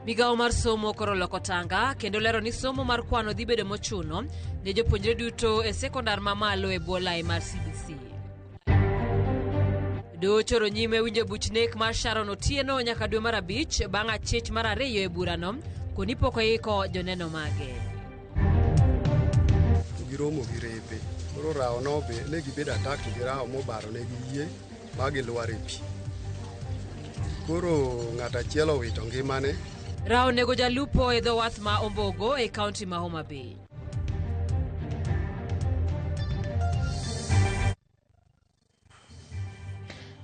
Migawo mar somo koro loko tanga kendo lero ni somo mar kwano dhi bedo mochuno ne jopuonjre duto e sekondar mamalo e bwo lai mar CBC. Doho choro nyime winjo buch nek mar Sharon Otieno nyaka dwe mar abich bang' achich mar ariyo e burano koni pok oiko joneno mage. Giromo gi repe. Koro rawo no be ne gibedo attacked gi rawo mobaro ne gi yie ma gilwar e pi. Koro ng'at achiel owito ngimane. Rawo onego jalupo e dho wath ma Ombogo e kaunti ma Homa Bay.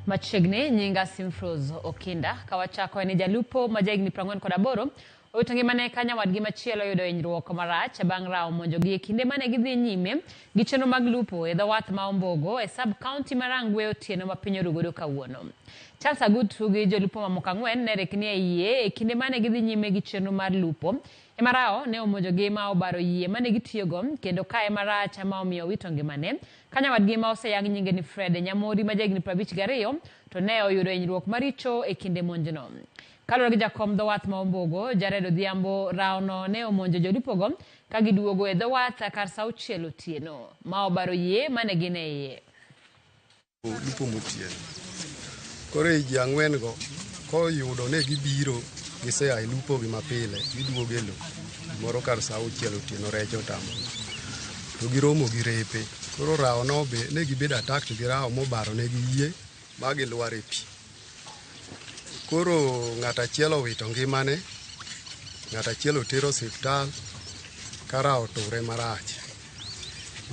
Machiegni nyinga Simfrose Okinda. Ka wachako en ni jalupo ma jahigni 48 owito ngimane ka nyawadgi machielo oyudo hinyruok marach bang' rawo monjogi e kinde mane gidhi nyime gi chenro mag lupo e dho wath ma Ombogo e sub county ma Rangwe otieno ma piny oru godo kawuono. Charles Agutu gi jolupo mamoko ang'wen ne rikni e yie e kinde mane gidhi nyime gi chenro mar lupo ema rawo ne omonjogi ma obaro yie mane gitiyogo kendo kaye marach ma omiyo owito ngimane. Ka nyawadgi ma oseyang nyinge ni Fred Nyamori ma jahigni 52 to ne oyudo hinyruok maricho e kinde monjno. Kaluwore gi jakom dho wath ma Ombogo, Jared Odhiambo, rawono ne omonjo jolupogo ka giduogo e dho wath kar sa auchiel otieno ma obaro yie mane gin e iye. Lupo motieno. Koro ei ji ang'wen go koyudo ne gibiro gisea e lupo gi mapile giduogo e lo gimoro kar sa auchiel otieno rech otamogi to giromo gi repe. Koro rawo no be ne gibedo attacked gi rawo mobaro ne gi yie ma gilwar e pi. Koro ng'at achiel owito ngimane, ng'at achiel oter osiptal ka rawo oture marach.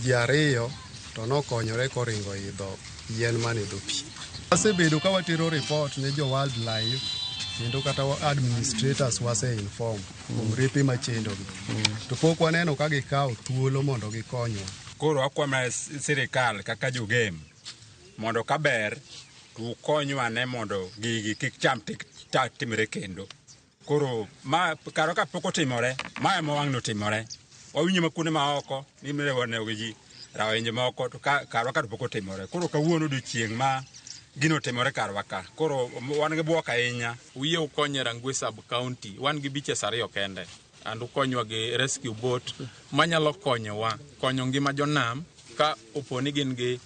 Ji ariyo to nokonyore koringo idho yien man e dho pi. Wasebedo ka watero report ne jo wildlife kendo kata administrators wase inform kuom repe machendogi. To pok waneno ka gikawo thuolo mondo gikonywa. Koro akwayo sirikal kaka jogem mondo kaber to ukonywa ane mondo gigi kik cham chak timre kendo. Koro ma karo ka pok otimore, ma ema wang'ni otimore. Wawinjo ma kuonde ma oko ni mirewo gi ji rawinje moko to karwa ka to pok otimore. Koro kawuono odiochieng' ma gino otimore karwa ka. Koro wan gi bwok ahinya. Uyie ukonye Rangwe sub county. Wan gi beaches ariyo kende. And ukonywa gi rescue boat manyalo konyowa konyo ngima jonam ka opo ni gin gi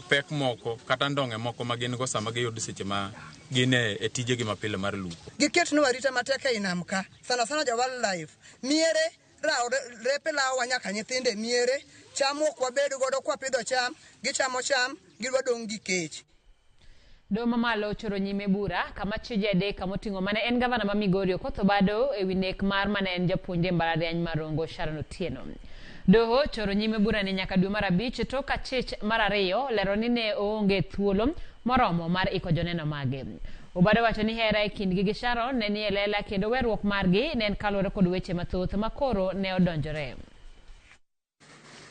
pek moko kata ndong'e moko ma gin go sama giyudo seche ma gin e tijegi mapile mar lupo. Giketnwa arita matek ei nam ka, sana sana jo wildlife. Miere rawo repe lawowa nyaka nyithindo e miere, cham ok wabed godo kwapidho cham, gichamo cham, gidwa dong' gi kech. Doho mamalo ochoro nyime bura kama chije adek kamoting'o mane en gavana ma Migori Okoth Obado ewi nek mar mane en japuonjre mbalariany ma Rongo Sharon Otieno. Doho ochoro nyime burani nyaka dwe mar abich tok achich mar ariyo lero ni ne oonge thuolo moromo mar iko joneno mage. Obado wacho ni hera e kindgi gi Sharon ne nie lela kendo weruok margi ne en kaluwore kod weche mathoth ma koro ne odonjore.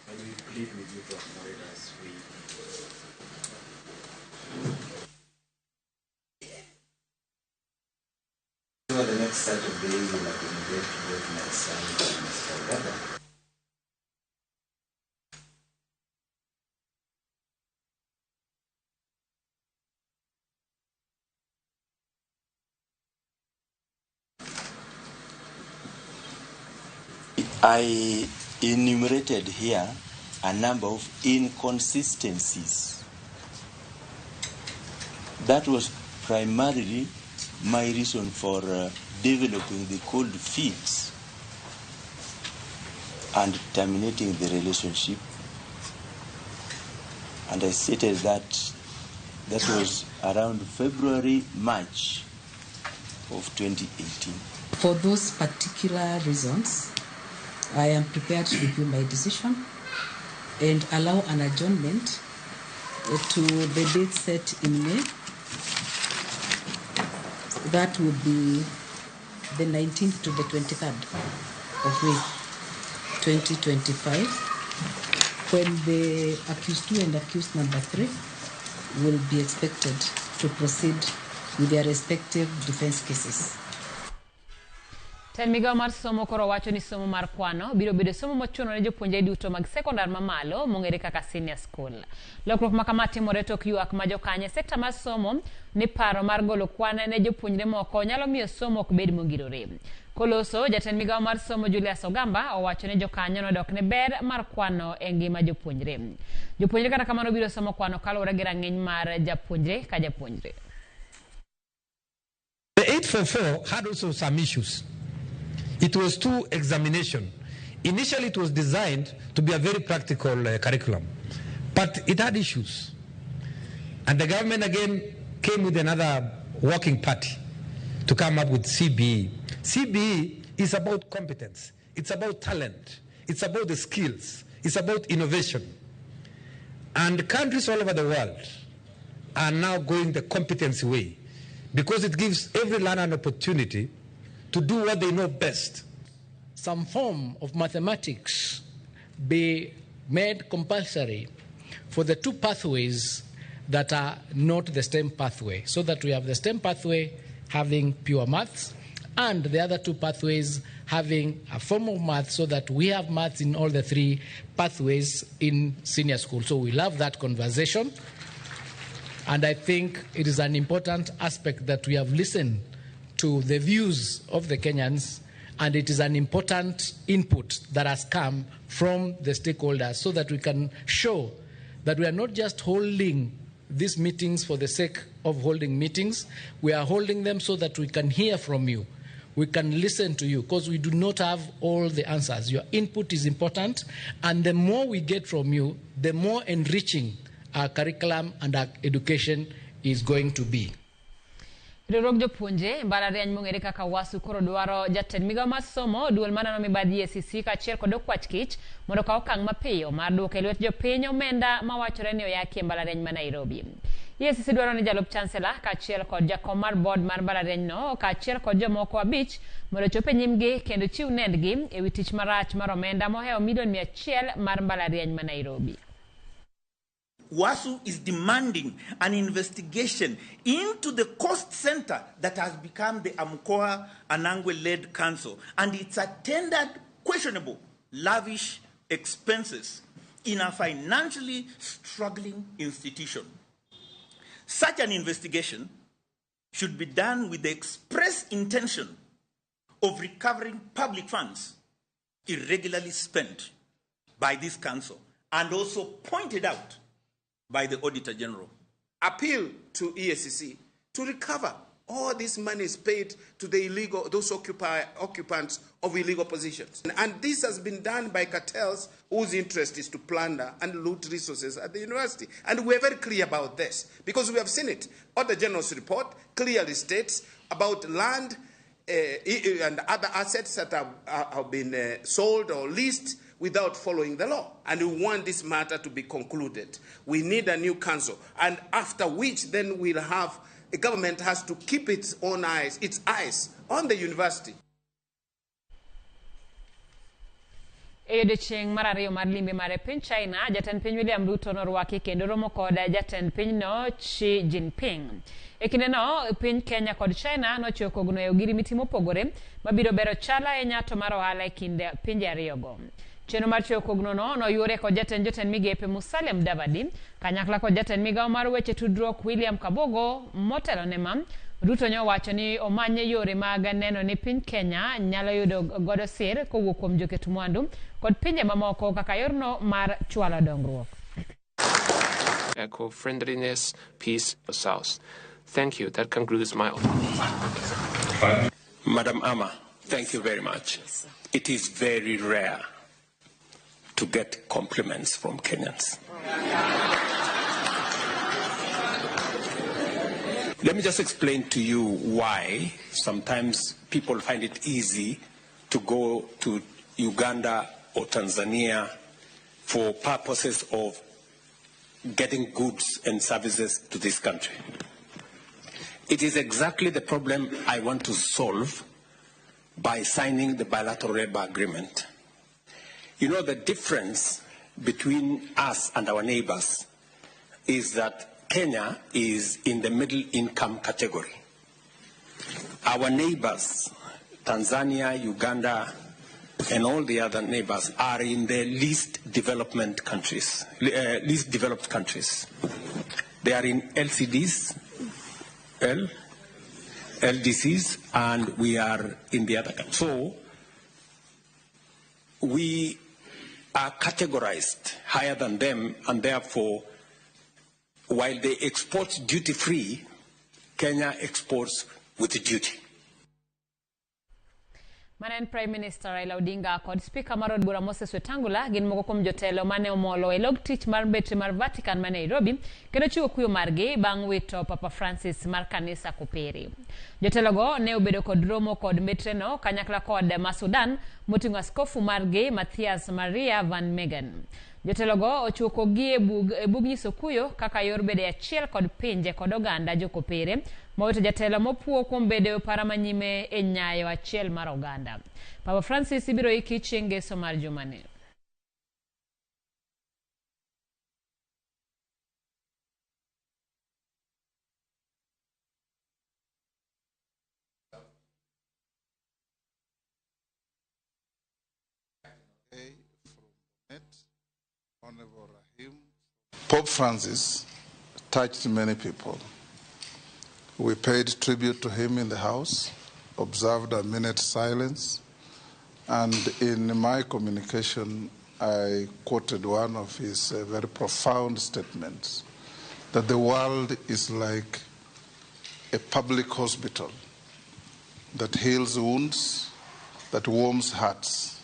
And we plead with you to accommodate us. We Sure, the next Saturday will accommodate both myself and Mr. Obado. I enumerated here a number of inconsistencies. That was primarily my reason for developing the cold feet and terminating the relationship. And I stated that that was around February, March of 2018. For those particular reasons, I am prepared to review my decision and allow an adjournment to the date set in May. That would be the 19th to the 23rd of May 2025, when the accused 2 and accused number 3 will be expected to proceed with their respective defense cases. Tend migawo mar somo koro wacho ni somo mar kwano biro bedo somo mochuno ne jopuonjre duto mag sekondar mamalo mong'ere kaka senior school. Lokruok ma kama timore tok ywak ma jokanyo e sekta mar somo ni paro mar golo kwan ne jopuonjre moko nyalo miyo somo ok bed mongirore. Koloso, jatend migawo mar somo Julius Ogamba owacho ni jokanyo nodok ne ber mar kwano e ngima jopuonjre. Jopuonjre kata kamano biro somo kwano kaluwore gi rang'iny mar japuonjre ka japuonjre. The 844 had also some issues. It was two examination. Initially, it was designed to be a very practical curriculum, but it had issues. And the government again came with another working party to come up with CBE. CBE is about competence, it's about talent, it's about the skills, it's about innovation. And countries all over the world are now going the competency way because it gives every learner an opportunity to do what they know best. Some form of mathematics be made compulsory for the two pathways that are not the STEM pathway, so that we have the STEM pathway having pure maths and the other two pathways having a form of maths, so that we have maths in all the three pathways in senior school. So we love that conversation. And I think it is an important aspect that we have listened to the views of the Kenyans, and it is an important input that has come from the stakeholders, so that we can show that we are not just holding these meetings for the sake of holding meetings. We are holding them so that we can hear from you. We can listen to you, because we do not have all the answers. Your input is important, and the more we get from you, the more enriching our curriculum and our education is going to be. Riwruog jopuonje mbalariany mong'ere kaka WASU koro dwaro jatend migawo mar somo duol maneno mibadhi EACC kaachiel kod okwach kich mondo okaw okang' mapiyo mar duoko e lwet jopiny omenda mawachore ni oyaki e mbalariany ma Nairobi. EACC dwaro ni jalup chancellor kaachiel kod jakom mar board mar mbalariany no kaachiel kod jomoko 5 mondo ochop e nyimgi kendo chiw nendgi ewi tich marach mar omenda mohewo milion 100 mar mbalariany ma Nairobi. WASU is demanding an investigation into the cost center that has become the Amkoa Anangwe-led council and its attendant questionable lavish expenses in a financially struggling institution. Such an investigation should be done with the express intention of recovering public funds irregularly spent by this council and also pointed out by the Auditor General. Appeal to EACC to recover all this money is paid to the illegal, those occupants of illegal positions. And this has been done by cartels whose interest is to plunder and loot resources at the university. And we're very clear about this because we have seen it. Auditor General's report clearly states about land and other assets that have been sold or leased without following the law. And we want this matter to be concluded. We need a new council, and after which then we'll have, the government has to keep its own eyes, its eyes on the university. E odiechieng' mar ariyo mar limbe mare piny China, jatend piny William Ruto norwaki kendo romo kod jatend pinyno Xi Jinping. E kindeno, piny Kenya kod China nochiwo kogno e ogirimiti mopogore mabiro bero chal ahinya to mar ohala e kind pinje ariyogo. Chenro mar chiwo kogno no noyuore kod jatend jotend migepe Musalia Mudavadi kanyakla kod jatend migawo mar weche tudruok William Kabogo. Motelo ne ma, Ruto nyowacho ni omanye yore mag neno ni piny Kenya nyalo yudo godo sir kowuok kuom joket mwandu kod pinje mamoko kaka yorno mar chwalo dongruok. Eco-friendliness, peace, South. Thank you. That concludes my... Madam Ama, thank you very much. It is very rare to get compliments from Kenyans. Let me just explain to you why sometimes people find it easy to go to Uganda or Tanzania for purposes of getting goods and services to this country. It is exactly the problem I want to solve by signing the bilateral labor agreement. You know, the difference between us and our neighbors is that Kenya is in the middle income category. Our neighbors, Tanzania, Uganda, and all the other neighbors are in the least developed countries. They are in LCDs, LDCs, and we are in the other country. So we are categorized higher than them, and therefore, while they export duty-free, Kenya exports with duty. Mane en Prime Minister Raila Odinga kod Speaker mar od bura Moses Wetangula gin moko kuom jotelo mane omolo e log tich mar mbetre mar Vatican ma Nairobi kendo chiwo kuyo margi bang' wito Papa Francis mar kanisa Kopere. Jotelogo ne obedo kod romo kod mbetreno kanyakla kod ma Sudan moting'o askofu margi Mathias Maria Van Meegen. Jotelogo ochuko gi e bug nyiso kuyo kaka yor bedo e achiel kod pinje kod oganda jokopere mowito jatelo mopuo kuom bedo e opara manyime e nyayo achiel mar oganda. Papa Francis ibiro iki chieng' ngeso mar jumani. Pope Francis touched many people. We paid tribute to him in the house, observed a minute's silence, and in my communication, I quoted one of his very profound statements, that the world is like a public hospital that heals wounds, that warms hearts,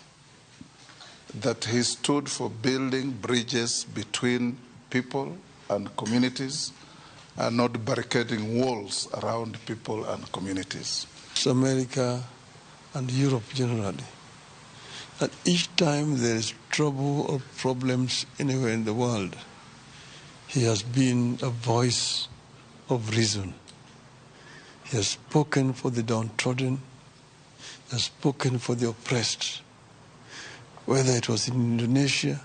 that he stood for building bridges between people and communities and not barricading walls around people and communities. America and Europe generally, that each time there is trouble or problems anywhere in the world, he has been a voice of reason. He has spoken for the downtrodden, he has spoken for the oppressed, whether it was in Indonesia,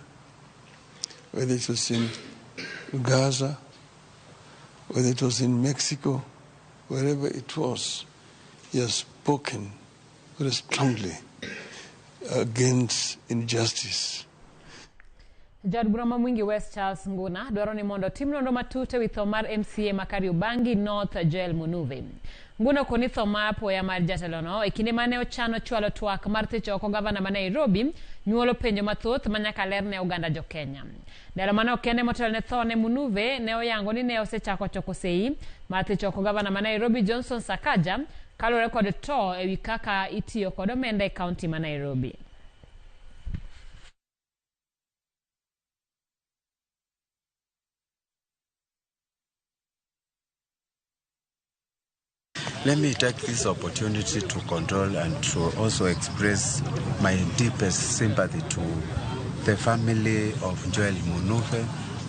whether it was in Gaza, whether it was in Mexico, wherever it was, he has spoken very strongly against injustice. Jaod bura ma Mwingi West Charles Nguna dwaro ni mondo tim nonro matut ewi tho mar MCA ma Kariobangi North Joel Munuve. Nguna okoni tho ma apoya mar jatelono e kinde mane ochano chwalo twak mar thicho oko gavana ma Nairobi nyuolo penjo mathoth ma nyaka ler ne oganda jo Kenya. Ndalo mane okende motelo ne tho ne Munuve ne oyango ni ne osechako choko sei mar thicho oko gavana ma Nairobi Johnson Sakaja kaluwore kod to ewi kaka itiyo kod omenda e kaunti ma Nairobi. Let me take this opportunity to condole and to also express my deepest sympathy to the family of Joel Munuve,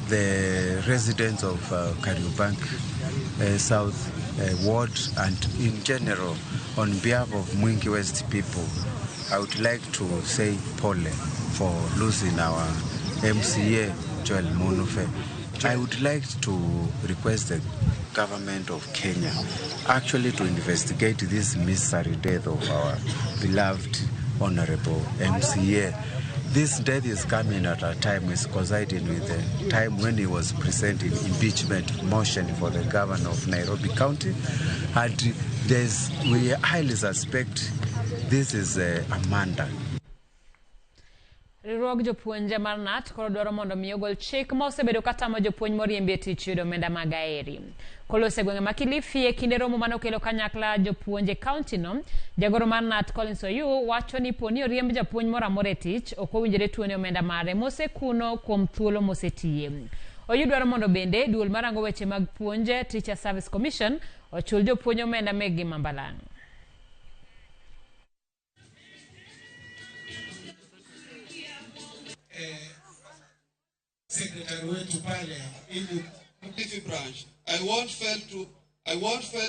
the residents of Kariobangi South Ward, and in general, on behalf of Mwingi West people, I would like to say pole for losing our MCA, Joel Munuve. I would like to request the government of Kenya actually to investigate this mystery death of our beloved Honorable MCA. This death is coming at a time is coinciding with the time when he was presenting impeachment motion for the governor of Nairobi County, and we highly suspect this is Amanda. Riwruog jopuonje mar KNUT koro dwaro mondo mi ogol chik ma osebedo katamo jopuonj moriembi e tich yudo omenda mag aeri. Kolose gwenge ma Kilifi e kinde romo mane okelo kanyakla jopuonje e kaunti no, jagoro mar KNUT Collins Oyu wacho ni poni oriemb japuonj moro amora e tich, ok owinjore tuone omenda mare mosekuno kuom thuolo mosetiye. Oyu dwaro mondo bende duol marango weche mag puonje Teacher Service Commission ochul jopuonj omenda mekgi mambalang'. Secretary wetu pale ili Kilifi branch, I won't fail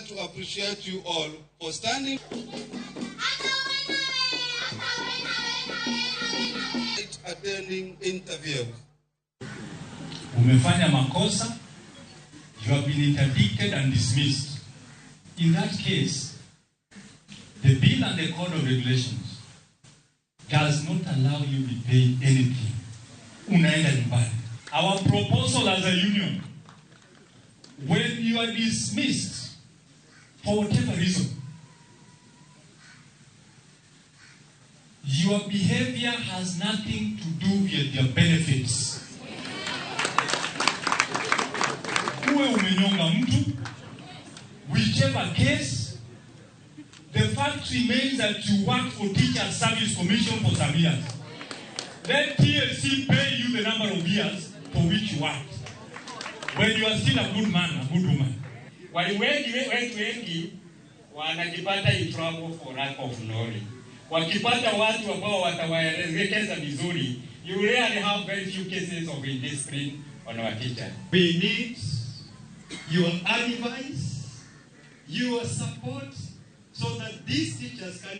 to appreciate you all for standing attending interviews. Umefanya makosa, you have been interdicted and dismissed. In that case, the The bill and the code of regulations does not allow you to pay anything. Unaenda nyumbani. Our proposal as a union, when you are dismissed for whatever reason, your behavior has nothing to do with your benefits. Uwe umenyonga mtu, whichever case, the fact remains that you worked for Teacher Service Commission for some years. Let TSC pay you the number of years for which you worked. When you are still a good man, a good woman. Walimu wengi wetu wengi wanajipata in trouble for lack of knowledge. Wakipata watu ambao watawaelekeza vizuri, you rarely have very few cases of indiscipline on our teachers. We need your advice, your support, so that these teachers can...